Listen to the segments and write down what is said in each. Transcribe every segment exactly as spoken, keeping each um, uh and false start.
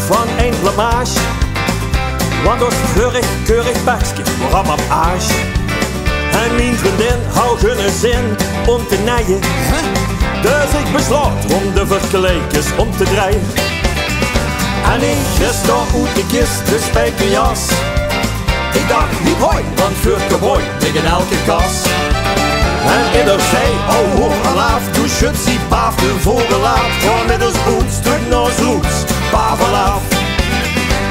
Van ein blamage, want ós veurig keurig pekske waor allemaol aasj. En mien vriendin haw geine zin óm te neie, dus ich besloot óm de verkleidkes óm te dreie. En ich is dao oet de kis de spijkerjas. Ich dach, hiep hoi, want veur cowboy ligk in elke kas. En ieder zei, oh hoor, alaaf, doe sjuts die paaf de vogel aaf. Vanmiddags boens, terug nao Zoets, paaf alaaf.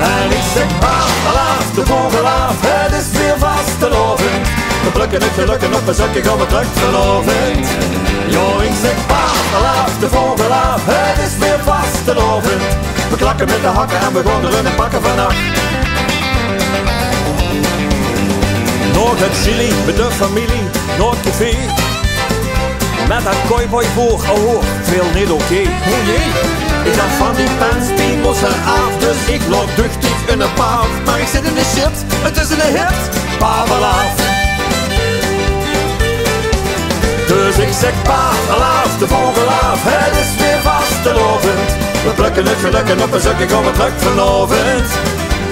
En ich zèk, paaf alaaf, de vogel aaf, het is weer vastelaovend. We plukke het geluk en op bezeuk gaon we trök vanaovend. Jao, ich zèk, paaf alaaf, de vogel aaf, het is weer vastelaovend. We klakke mit de hakke en we gaon d'r ein pakke vannach. Nog get chili mit de femilie, nog get café. Mit det cowboyvoor, oh, väöl neet oké. O jee. Ich dach van die pens, die mótte aaf, dus ich loop duchtig in de paaf. Mer ich zit in de shit, het is eine hit, paaf alaaf. Dus ich zèk, paaf alaaf, de vogel aaf, het is weer vastelaovend. We plukke het geluk en op bezeuk gaon we trök vanaovend.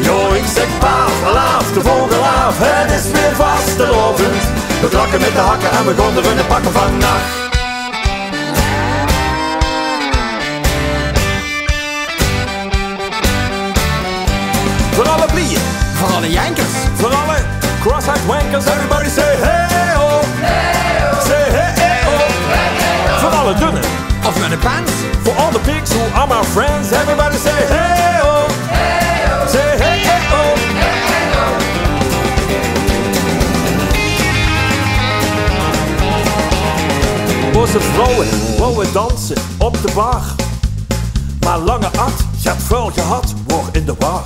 Jao, ich zèk, paaf alaaf, de vogel aaf, het is weer vastelaovend. We klakke mit de hakke en we gaon d'r ein pakke vannach. Veur alle blieje. Veur alle jenkers. Veur alle cross-eyed wankers. Everybody say hey ho. Say hey ho. Veur alle dunne. Of mit ein pens. For all the pigs who are my friends. Everybody say hey ho. Say hey ho. Ózze vrouwe wouwe danse op de bar. Mer Lange Ad haet väöl gehad, waor in de war.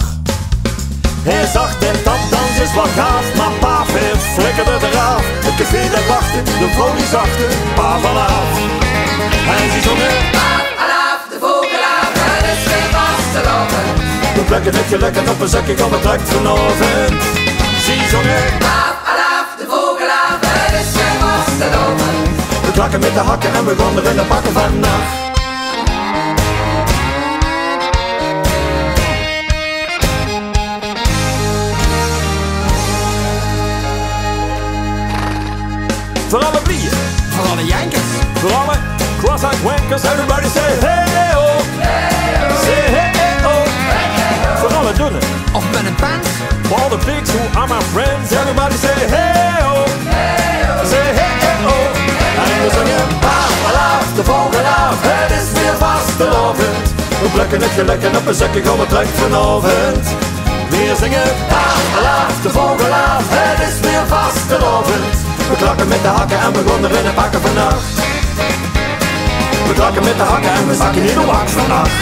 Hae zag, de tapdans is waal gaaf, mer paaf, hae flikkerde d'raaf. Het café det wachde, de vrouw die zag, paaf alaaf. En zie zónge, paaf alaaf, de vogel aaf, het is weer vastelaovend. We plukke het geluk en op bezeuk gaon we trök vanaovend. Zie zónge, paaf alaaf, de vogel aaf, het is weer vastelaovend. We klakke mit de hakke en we gaon d'r ein pakke vannach. Veur alle blieje. Veur alle jenkers. Veur alle cross-eyed wankers. Everybody say hey ho. Say hey ho. Veur alle dunne. Of mit ein pens. For all the pigs who are my friends. Everybody say hey ho. Say hey ho. En we zónge, paaf alaaf, de vogel aaf, het is weer vastelaovend. We plukke het geluk en op bezeuk gaon we trök vanaovend. We zónge, paaf alaaf, de vogel aaf, het is weer vastelaovend. We klakke mit de hakke en we gaon d'r ein pakke vannach. We klakke mit de hakke en we zakke in de wak vannach.